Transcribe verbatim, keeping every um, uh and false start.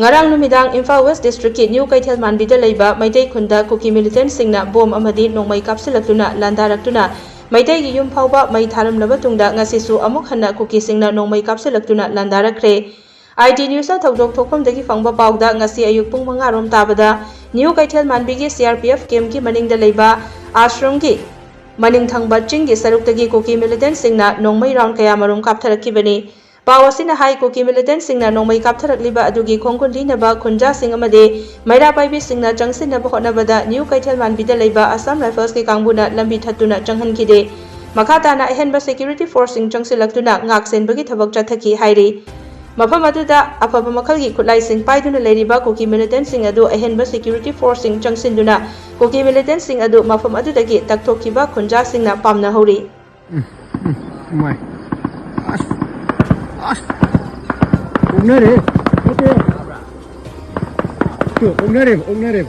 ꯉꯔꯥꯡ ꯅꯨꯃꯤꯗꯥꯡ ꯏꯝꯐꯥꯜ ꯋꯦꯁ ꯗꯤꯁꯇ꯭ꯔꯤꯛꯀꯤ ꯅ꯭ꯌꯨ ꯀꯩꯊꯦꯜ ꯃꯥꯟꯕꯤꯗ ꯂꯩꯕ ꯃꯩꯇꯩ ꯈꯨꯟꯗ ꯀꯨꯀꯤ ꯃꯤꯂꯤꯇꯦꯟꯠꯁꯤꯡꯅ ꯕꯣꯝ ꯑꯃꯗꯤ ꯅꯣꯡꯃꯩ ꯀꯥꯞꯁꯤꯜꯂꯛꯇꯨꯅ ꯂꯥꯟꯗꯥꯔꯛꯇꯨꯅ ꯃꯩꯇꯩꯒꯤ ꯌꯨꯝ ꯐꯥꯎꯕ ꯃꯩ ꯊꯥꯔꯝꯂꯕ ꯇꯨꯡꯗ ꯉꯁꯤꯁꯨ ꯑꯃꯨꯛ ꯍꯟꯅ ꯀꯨꯀꯤꯁꯤꯡꯅ ꯅꯣꯡꯃꯩ ꯀꯥꯞꯁꯤꯜꯂꯛꯇꯨꯅ ꯂꯥꯟꯗꯥꯔꯛꯈ꯭ꯔꯦ꯫ ꯑꯥꯏ ꯇꯤ ꯅ꯭ꯌꯨꯁꯅ ꯊꯧꯗꯣꯛ ꯊꯣꯛꯐꯝꯗꯒꯤ ꯐꯪꯕ ꯄꯥꯎꯗ ꯉꯁꯤ ꯑꯌꯨꯛ ꯄꯨꯡ ꯃꯉꯥ ꯔꯣꯝ ꯇꯥꯕꯗ ꯅ꯭ꯌꯨ ꯀꯩꯊꯦꯜ ꯃꯥꯟꯕꯤꯒꯤ ꯁꯤ ꯑꯥꯔ ꯄꯤ ꯑꯦꯐ ꯀꯦꯝꯞꯀꯤ ꯃꯅꯤꯡꯗ ꯂꯩꯕ ꯑꯥꯁ꯭ꯔꯝꯒꯤ ꯃꯅꯤꯡ ꯊꯪꯕ ꯆꯤꯡꯒꯤ ꯁꯔꯨꯛꯇꯒꯤ ꯀꯨꯀꯤ ꯃꯤꯂꯤꯇꯦꯟꯠꯁꯤꯡꯅ ꯅꯣꯡꯃꯩ ꯔꯥꯎꯟ ꯀꯌꯥꯃꯔꯨꯝ ꯀꯥꯞꯊꯔꯛꯈꯤꯕꯅꯤ꯫ ꯄꯥꯎ ꯑꯁꯤꯅ ꯍꯥꯏ, ꯀꯨꯀꯤ ꯃꯤꯂꯤꯇꯦꯟꯠꯁꯤꯡꯅ ꯅꯣꯡꯃꯩ ꯀꯥꯞꯊꯔꯛꯂꯤꯕ ꯑꯗꯨꯒꯤ ꯈꯣꯡꯒꯨꯜ ꯂꯤꯅꯕ ꯈꯨꯟꯖꯥꯁꯤꯡ ꯑꯃꯗꯤ ꯃꯩꯔꯥ ꯄꯥꯏꯕꯤꯁꯤꯡꯅ ꯆꯪꯁꯤꯟꯅꯕ ꯍꯣꯠꯅꯕꯗ ꯅ꯭ꯌꯨ ꯀꯩꯊꯦꯜ ꯃꯥꯟꯕꯤꯗ ꯂꯩꯕ ꯑꯁꯥꯝ ꯔꯥꯏꯐꯜꯁꯀꯤ ꯀꯥꯡꯕꯨꯅ ꯂꯝꯕꯤ ꯊꯠꯇꯨꯅ ꯆꯪꯍꯟꯈꯤꯗꯦ꯫ ꯃꯈꯥ ꯇꯥꯅ ꯑꯍꯦꯟꯕ ꯁꯦꯀ꯭ꯌꯨꯔꯤꯇꯤ ꯐꯣꯔꯁꯁꯤꯡ ꯆꯪꯁꯤꯜꯂꯛꯇꯨꯅ ꯉꯥꯛ ꯁꯦꯟꯕꯒꯤ ꯊꯕꯛ ꯆꯠꯊꯈꯤ ꯍꯥꯏꯔꯤ꯫ ꯃꯐꯝ ꯑꯗꯨꯗ ꯑꯐꯕ ꯃꯈꯜꯒꯤ ꯈꯨꯠꯂꯥꯏꯁꯤꯡ ꯄꯥꯏꯗꯨꯅ ꯂꯩꯔꯤꯕ ꯀꯨꯀꯤ ꯃꯤꯂꯤꯇꯦꯟꯠꯁꯤꯡ ꯑꯗꯨ ꯑꯍꯦꯟꯕ ꯁꯦꯀ꯭ꯌꯨꯔꯤꯇꯤ ꯐꯣꯔꯁꯁꯤꯡ ꯆꯪꯁꯤꯟꯗꯨꯅ ꯀꯨꯀꯤ ꯃꯤꯂꯤꯇꯦꯟꯠꯁꯤꯡ ꯑꯗꯨ ꯃꯐꯝ ꯑꯗꯨꯗꯒꯤ ꯇꯛꯊꯣꯛꯈꯤꯕ ꯈꯨꯟꯖꯥꯁꯤꯡꯅ ꯄꯥꯝꯅꯍꯧꯔꯤ꯫ ꯎꯝ, ꯎꯝ, ꯃꯥꯏ꯫ ꯑꯁ, ꯑꯁ꯫ ꯑꯣꯛꯅꯔꯦ꯫ ꯅꯠꯇꯦ꯫ ꯇꯨ, ꯑꯣꯛꯅꯔꯦ, ꯑꯣꯛꯅꯔꯦ꯫